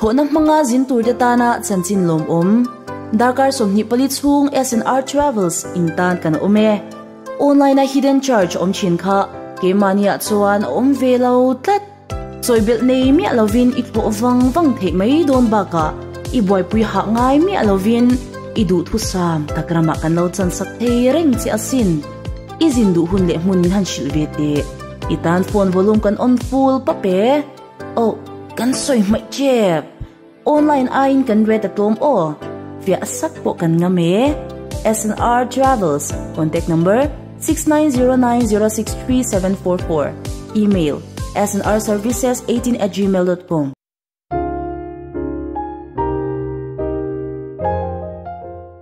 Thlawhna hmanga zin turte tana chanchin lawmawm. Darkar 24 chhung SNR Travels in tan kan awm e. Online a hidden charge awm thin kha keimahniah chuan a awm ve lo tlat. Chawibelh nei miah lovin i thlawh vang vang theih mai dawn bakah i buaipui hah ngai miah lovin i duhthusam tak ramah kan lo chansak thei reng che asin. I zin duh hun leh hmun min han hrilh ve teh. I tan phone volume kan on full pap e. Oh, kan sawi hmaih tep. Online aiin kan rate a tlawm aw. Fiah sak pawh kan ngam e. SNR Travels, contact number 6909063744, email snrservices18@gmail.com.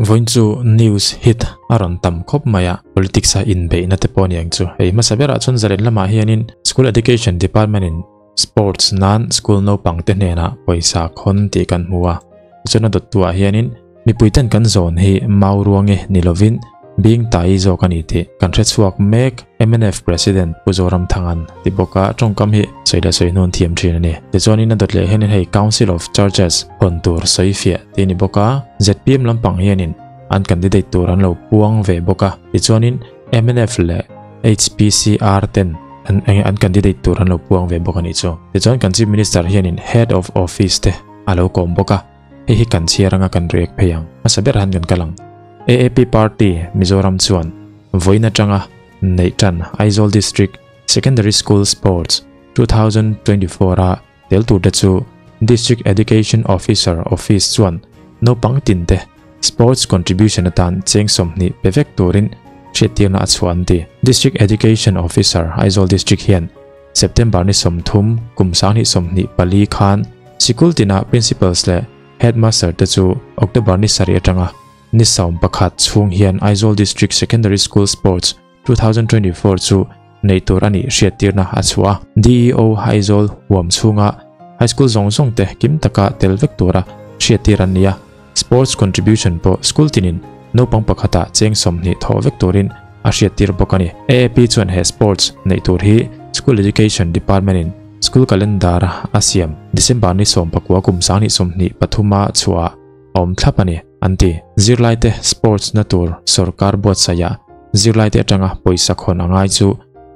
Vawiin chu news hit a rawn tam khawp mai a, politics a inbeihna te pawh a ni ang chu. Hei hmasa berah chuan zalen lamah hianin School Education Department in sports nan school naupang te hnenah pawisa khawn tih kan hmu a, tichuan a dawttuah hianin mipui ten kan zawn hi mau ruange ni lovin bing tai zawk a ni tih kan hre chhuak mek mnf President Pu Zoramthanga'n ti bawk a, tawngkam hi sawi leh sawi hnuan thiam thin a ni. Tichuanin a dawt leh hianin hei Council of Churches hawn tur sawi fiah tih a ni bawk a, zpm lampang hianin an candidate tur an lo puang ve bawk a, tichuanin mnf leh HPCR ten an enge an candidate tur an lo puang ve bawk a nih chu. Tichuan kan Chief Minister hianin Head of Office te a lo kawm bawk a, hei hi kan chhiar anga kan react phei ang. Hmasa ber han kan kal ang. AAP Party Mizoram chuan vawiin atanga neih tan Aizawl District Secondary School Sports 2024 a tel turte chu District Education Officer Office chuan naupang tinte Sports Contribution atan cheng 20 pe vek turin hriattirna a chhuah an ti. District Education Officer Aizawl District hian September ni 30 kum 2024 khan sikul tina Principals leh Headmaster te chu October ni 7 atanga ni 11 chhung hian Aizawl District Secondary School Sports 2024 chu nei tur ani hriattirna a chhuah a. DEO Aizawl huam chhunga High School zawng zawng te kim taka tel vek tura hriattir an ni a. Sports Contribution pawh school tinin naupang pakhata cheng 20 thawh vek turin a hriattir bawk a ni. AAP chuan he sports nei tur hi School Education Department in School Calendar a siam December ni 19 kum 2023 a chhuah a awm thlap a ni an ti. Zirlai te sports na tur sarkar buatsaih zirlai te atanga pawisa khawn angai chu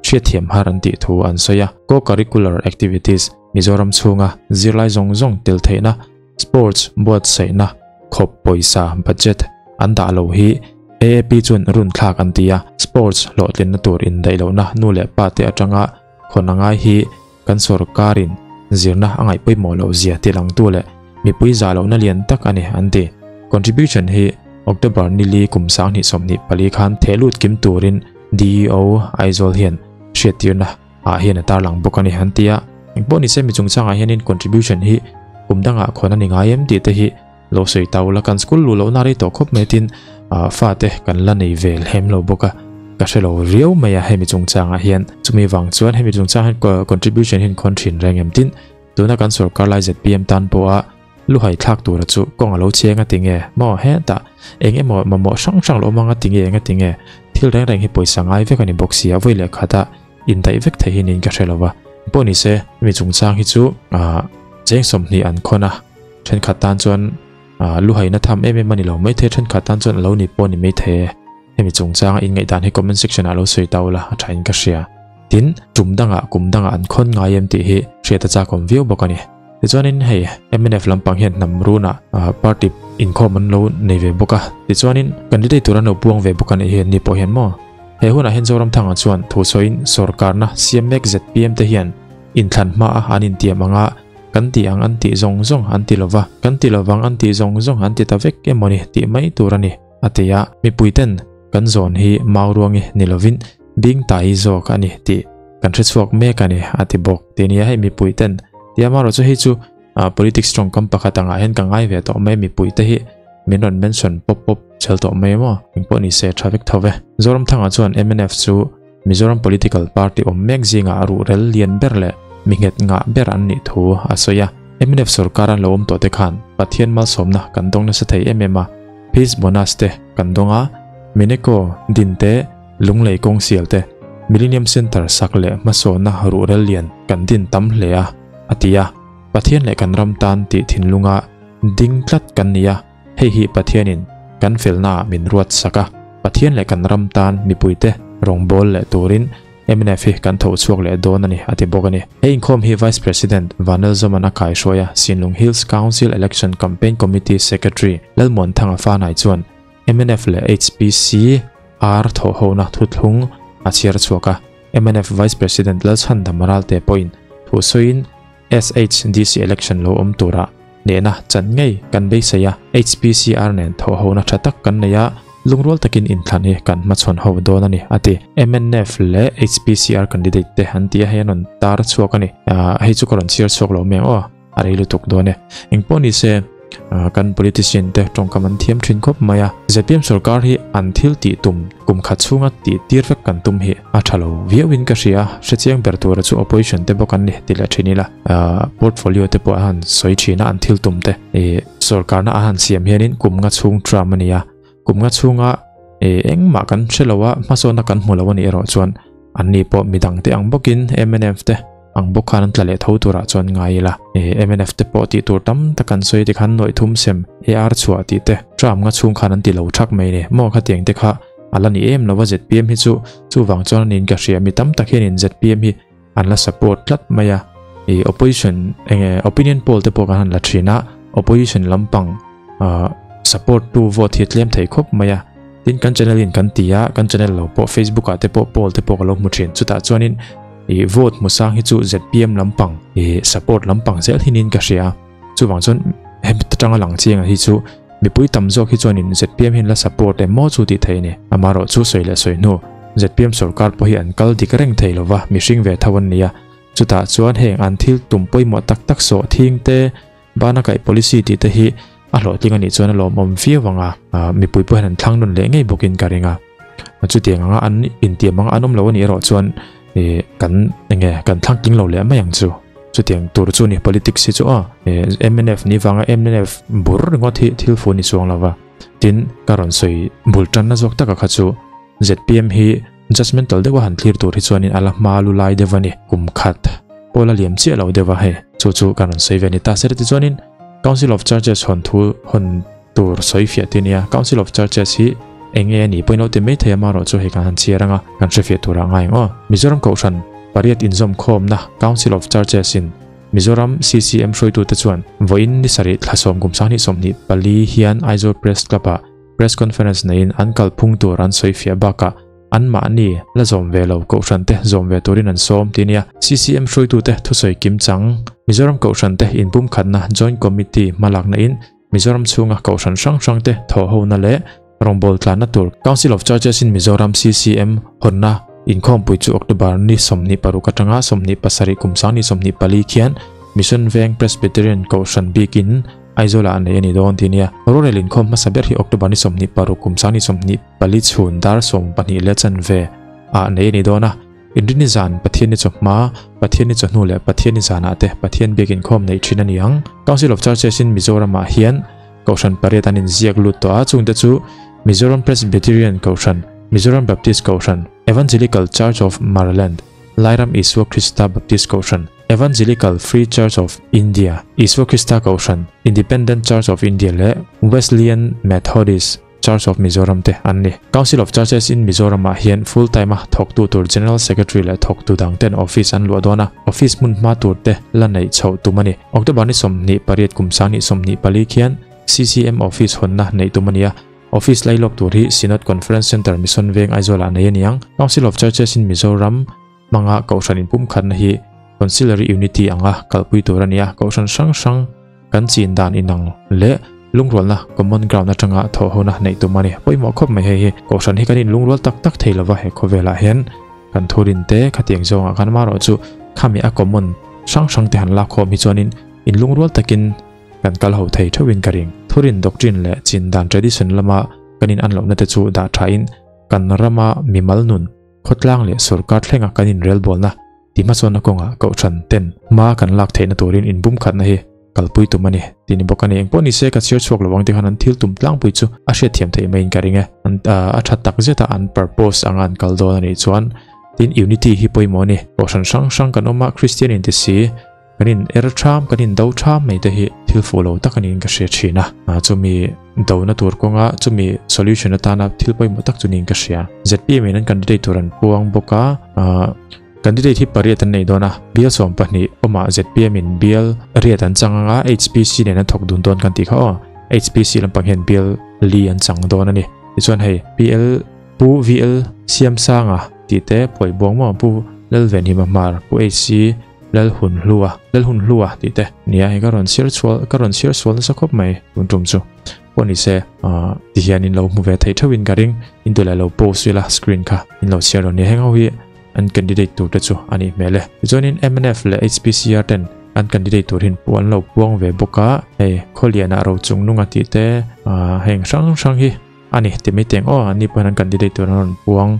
hriatthiam har an tih thu an sawi a. Co-curricular activities Mizoram chhunga zirlai zawng zawng tel theihna sports buatsaihna khawp pawisa budget an dah lo hi AAP chuan run thlak an ti a. Sports hlawhtlinna tur indaih lohna nu leh pa te atanga khawn angai hi kan sarkarin zirna a ngaih pawimawh loh zia ti lang tu leh mipui za lohna lian tak a ni an ti. Contribution hi October ni li kum 2024 khan thehlut kim turin DEO Aizawl hian hriattirna ah hian a tarlang bawk a ni an ti a. Engpawh ni se mi chungchangah hianin contribution hi kum dangah khawn a ni ngai em tih te hi lo sawi tau la kan school lu lohna rei tawh khawp mai tin fa te kan la nei vel hem lo bawk a ka hre lo riau mai a hemi chungchangah hian chumi wang chuan hemi chungchang hian contribution hian khawn thin reng em tin tuna kan sarkar lai ZPM tan pawh a luhai thlak tura chu kawng a lo cheng a tinge maw heta eng emaw mamawh hrang hrang lo awm anga tinge enga tinge thil reng reng hi pawisa ngai vek a ni bawk si a vawi leh khata indaih vek thei hi niin ka hre lova pawh ni se hemi chungchang hi chu cheng 20 an khawn a thenkhat tan chuan luhaina tham em em ani lo mai thei thenkhat tan chuan lo ni pawh ni mai thei hemi chungchang in ngaihdan hi comment section ah lo sawi tau la a tha in ka hria tin tum danga kum danga an khawn ngai em tih hi hriat a chakawm viau bawk ani. Tichuanin hei MNF lampang hian hnam runa party inkhawm an lo nei ve bawk a tichuanin candidate tur an lo puang ve bawk ani hian ni pawh hian maw he hunah hian Zoramthanga chuan thu sawiin sarkarna siam mek ZPM te hian inthlan hma a an intiam anga kan ti ang an tih zawng zawng an ti lova kan ti lovang an tih zawng zawng an ti ta vek emawni tih mai tur ani a ti a. Mipui ten kan zawn hi mau ruangi ni lovin bing tai zawk ani tih kan hre chhuak mek ani a ti bawk. Ti nia hei mipui ten tiama ro chu hei chu politics strong kam pakhat anga hian ka ngai ve tawh mai mipui te hi min rawn mention pop pop chel tawh mai maw engpawh ni se tha vek tho ve. Zoramthanga chuan MNF chu Mizoram political party awm mek zinga a ruh rel lian ber leh mi nghet nga ber an nih thu a sawi a. MNF sarkar an lo awm tawh te khan Pathian malsawmna kan dawng nasa thei em em a, peace bonus te kan dawng a, Mineko din te lunglei kawng sial te Millennium Center sak leh hmasawnna ruh rel lian kan din tam hle a a ti a. Pathian leh kan ram tan tih thinlunga ding tlat kan ni a, hei hi Pathianin kan felnaah min ruat sak a, Pathian leh kan ram tan mipuite rawngbâwl leh turin mnf hi kan tho chhuak leh dawn a ni, a ti bawk a ni. He inkhawm hi Vice President Vanlalzoman a kaihruai a, Sinlung Hills Council Election Campaign Committee Secretary Lalmuanthanga Fanai chuan mnf leh HPC ar thawhhona thuthlung a chhiar chhuak a, mnf Vice President Lalchhandam Ralte pawhin thu sawiin SHDC election lo awm tura nehna chan ngei kan beisei a, HPCR nen thawhhona tha tak kan nei a, lungrual takin inthlan hi kan hmachhawn ho dawn a ni, a ti. Mnf leh HPCR candidate te an ti a, hei an rawn tar chhuak a ni. Hei chu ka rawn chhiar chhuak lo mai ang aw. A rei lutuk dawn e. Engpawh ni se, kan politician te tawngkam an thiam thin khawp mai a. Zpm sorkar hi an thil tih tum kum khat chhunga tih tir vek kan tum hi a tha lo viauin ka hria. Hrechiang ber tura chu opposition te bawk an ni ti leh thin ila. Portfolio te pawh a han sawi thin a an thil tum te. Sorkarna a han siam hianin kum nga chhung term a ni a. Kum nga chhunga engmah kan hre lo a, hmasawnna kan hmu lo a nih erawh chuan anni pawh midang te ang bawkin mnf te ang bawk khan an tla leh tho turah chuan ngai ila. Mnf te pawh tih tur tam tak an sawi tikhan nawih thum sem AR chhuah tih te tram nga chhung khan an ti lo thak mai ni. Maw khatiang te kha a la ni em lo a zpm hi chu chuvang chuan aniin ka hria mi tam tak hianin zpm hi an la support tlat mai a. Opposition enge opinion poll te pawh kan han la thin a opposition lampang support tu vote hi tlem thei khawp mai a. Tin kan channel in kan ti a, kan channel lo pawh Facebook ah te pawh poll te pawh ka lo hmu thin. Chutah chuanin i vote hmu sang hi chu ZPM lampang i support lampang zel hinin ka hria. Chuvang chuan hemi atanga lang chiang hi chu mipui tam zawk hi chuanin ZPM hian la support em maw chu tih theih a ni. Amaherawh chu sawi leh sawi hnu ZPM sorkar pawh hi an kal dik reng thei lova, mihring ve tho an ni a. Chutah chuan heng an thil tum pawimawh tak tak sawh thing te, Bana kaih policy tih te hi a hlawhtling a nih chuan a lawmawm viau ang a, mipui pawh hian an thlang nawn leh ngei bawkin ka ring a. Chutiang anga an intiam anga an awm lo a nih erawh chuan kan enge kan thlang tling lo leh mai ang chu. Chutiang tur chu ni politics hi chu aw mnf ni vanga mnf bur ringawt hi thil fu ni chuang lova. Tin ka rawn sawi bul tanna zawk taka kha chu zpm hi judgmental deuha han thlir tur hi chuanin a la hma lu lai deuh a ni kum khat pawh la liam chiah lo deuh a hei chu chu kan rawn sawi ve a ni ta sir tichuanin Council of Churches hawn thu hawn tur sawi fiah te nia Council of Churches hi eng nge a nih pawhin lo ti mai thei a marawh chu hei kan han chhiar anga kan hre fiah turah ngai ang aw Mizoram Kohhran pariat inzawm khawmna Council of Churches in Mizoram CCM hruaitute chuan vawiin ni sarih thla sawm kum sanghnih 24 hian Aizawl Press Club ah Press conference neiin an kalphung tur an sawi fiah bakah anmahni la zawm ve lo kohhran te zawm ve turin an sawm ti nia. CCM hruaitute thusawi kim chang Mizoram kohhran te inpumkhatna Joint Committee hmalakna in Mizoram chhunga kohhran hrang hrang te thawhhona leh rawngbâwl tlanna tur Council of Churches in Mizoram, CCM, hawnna inkhawmpui chu October ni 26 atanga 27 kum 2024 khian Mission Veng Presbyterian Kohhran bikin Aizawlah an nei a ni dawn ti nia. Rorel inkhawm hmasa ber hi October ni 26 kum 2024 chhun dar 12 leh chanve ah nei a ni dawn a. Inrini zan Pathian ni chawhma, Pathian ni chawhnu leh Pathian ni zanah te Pathian biak inkhawm neih thin a ni ang. Council of Churches in Mizoramah hian Kohhran pariat an inziak lut tawh a, chungte chu Mizoram Presbyterian Kohhran, Mizoram Baptist Kohhran, Evangelical Church of Maraland, Lairam Isua Krista Baptist Kohhran, Evangelical Free Church of India, Isua Krista Kohhran, Independent Church of India leh Wesleyan Methodist Church of Mizoram te an ni. Council of Churches in Mizoramah hian full time a thawktu tur General Secretary leh thawktu dang ten office an luah dawn a, office hmun hma tur te la neih chhoh tum a ni. October ni 28 kum 2024 khian CCM office hawnna neih tum a ni a, office lailawk tur hi Synod Conference Centre Mission Veng Aizawlah nei a ni ang. Council of Churches in Mizoram hmanga Kohhran inpumkhatna hi Conciliary Unity anga kalpui tur a ni a, Kohhran hrang hrang kan chin dan inang leh lungrualna common ground atanga thawhhona neih tum a ni. Pawimawh khawp mai hei hi Kohhran hi kan inlungrual tak tak thei lova he khawvelah hian kan thurin te khatiang zawngah khan amaherawh chu khami a common hrang hrang te han lakkhawm hi chuanin inlungrual takin kan kal ho thei theuhin ka ring. Thurin doctrine leh chin dan tradition lama kan in an lohna te chu dah thain kan rama mimal nun Khawtlang leh sorkar thlenga kan inrelbawlna ti hmasawnna kawngah Kohhran ten hma kan lak theihna turin inbumkhatna hi kalpui tum a ni tih ni bawk a ni. Engpawh ni se ka chhiar chhuak lovang te khan an thil tum tlangpui chu a hriatthiam theih maiin ka ring e. An a tha tak zeta an purpose anga an kal dawn a nih chuan tin unity hi pawimawh a ni. Kohhran hrang hrang kan awm a, Kristian inti si. Kan in er tham kan in do tham mai te hi thil fuh lo tak aniin ka hria thin a. Chumi dona tur kawnga chumi solution atana thil pawimawh tak chu niin ka hria. ZPM in an candidate tur an puang bawk a, candidate hi pariat an nei dawn a, bial 12 awmah ZPM in bial riat an chang anga HPC nen an thawk dun dawn kan tih kha aw. HPC lampang hian bial li an chang dawn a ni. Tichuan hei PL Pu VL Siamsanga tih te pawi buang maw Pu Lalvenhima Hmar Pu HC Lalhunhlua Lalhunhlua tih te nia hei ka rawn chhiar chhual ka rawn chhiar sual nasa khawp mai tun tum chu pawh ni se ti hian in lo hmu ve theih theuhin ka ring in duh leh lo post ila screen kha in lo chhiar lo nia heng ho hi an candidate tur te chu a nih hmel e tichuanin MNF leh HPCR ten an candidate tur hin an lo puang ve bawk a hei Khawliana Rochungnunga tih te heng hrang hrang hi a ni ti mai teng aw anni pawhin an candidate tur an rawn puang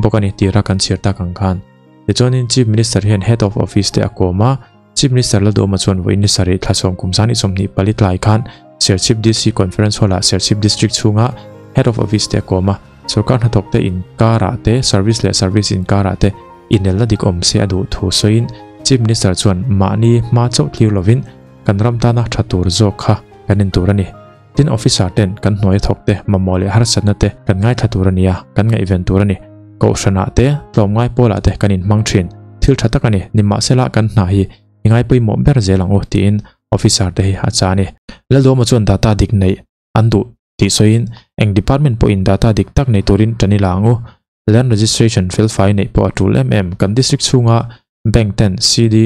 bawk a ni tira kan chhiar tak ang khan. Tichuanin Chief Minister hian Head of Office te a kawm a, Chief Minister Lalduhawma chuan vawiin ni sarih thla sawm kum sangni 24 tlai khan Serchhip DC Conference Hall ah Serchhip District chhunga Head of Office te a kawm a, sorkar hnathawk te inkarah te, service leh service inkarah te inelna dik awm se a duh thu sawiin Chief Minister chuan mahni hma chauh thlir lovin kan ram tana tha tur zawk kha kan en tur a ni. Tin officer ten kan hnuai thawk te mamawh leh harsatna te kan ngaithla tur a ni a, kan ngaihven tur a ni. Kohhranah te, tlawmngai pawlah te kan inhmang thin. Thil tha tak a ni, nimahsela kan hna hi i ngaipawimawh ber zel ang u tiin officer te hi a cha a ni. Lalduhawma chuan data dik neih an duh tih sawiin eng department pawhin data dik tak nei turin tan i la ang u. Land registration felfai neih pawh a tul em em. Kan district chhunga bank ten CD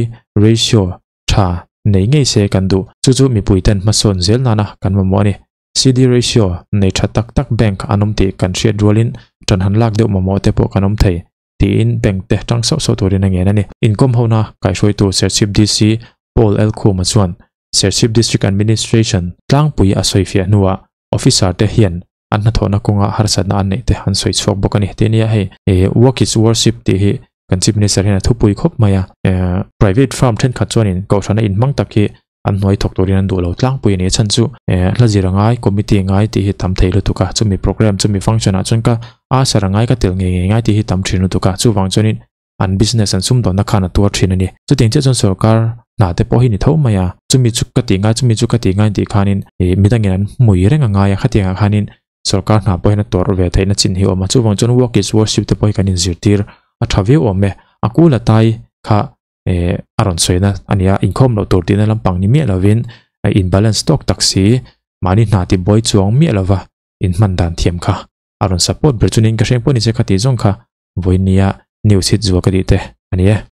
ratio tha nei ngei se kan duh. Chu chu mipui ten hmasawn zel nana kan mamawh a ni. CD ratio nei tha tak tak bank an awm tih kan hriat rualin tan han lak deuh mamawh te pawh kan awm thei tiin bank te tang sauh sauh turin a ngen a ni. Inkawm hona kaihruaitu Serchhip DC Paul L Khuma chuan Serchhip District Administration tlangpui a sawifiah hnuah officer te hian an hnathawhna kawnga harsatna an neih te an sawi chhuak bawk a ni. Tih nia hei work is worship tih hi kan Chief Minister hian a thupui khawp mai a. Private firm thenkhat chuanin kohhrana inhmang tak hi an hnuai thawk turin an duh lo tlangpui a ni. A chhan chu hla zir a ngai, committee ngai tih hi tam thei lutuk a, chumi program chumi function ah chuan ka usher a ngai ka tel ngei ngei ngai tih hi tam thin lutuk a, chuvang chuanin an business an sumdawnna khan a tuar thin a ni. Chutiang chiah chuan sorkar hna te pawh hi ni tho mai a, chumi chu ka tih ngai chumi chu ka tih ngai tih khanin ih midangin an hmui reng a ngai a, khatiangah khanin sorkar hna pawh hian a tawrh ve theihna chin hi a awm a, chuvang chuan work is worship te pawh hi kan inzirtir a tha viau awm e. A kul a tai kha ih a rawn sawina a ni a, inkhawm loh tur tihna lampang ni miah lovin in balance tawk tak si mahni hna ti buai chuang miah lova inhman dan thiam kha a rawn support ber chu niin ka hreng pawh ni se kha tih zawng kha vawiin nia news hit zual ka tih te a ni e.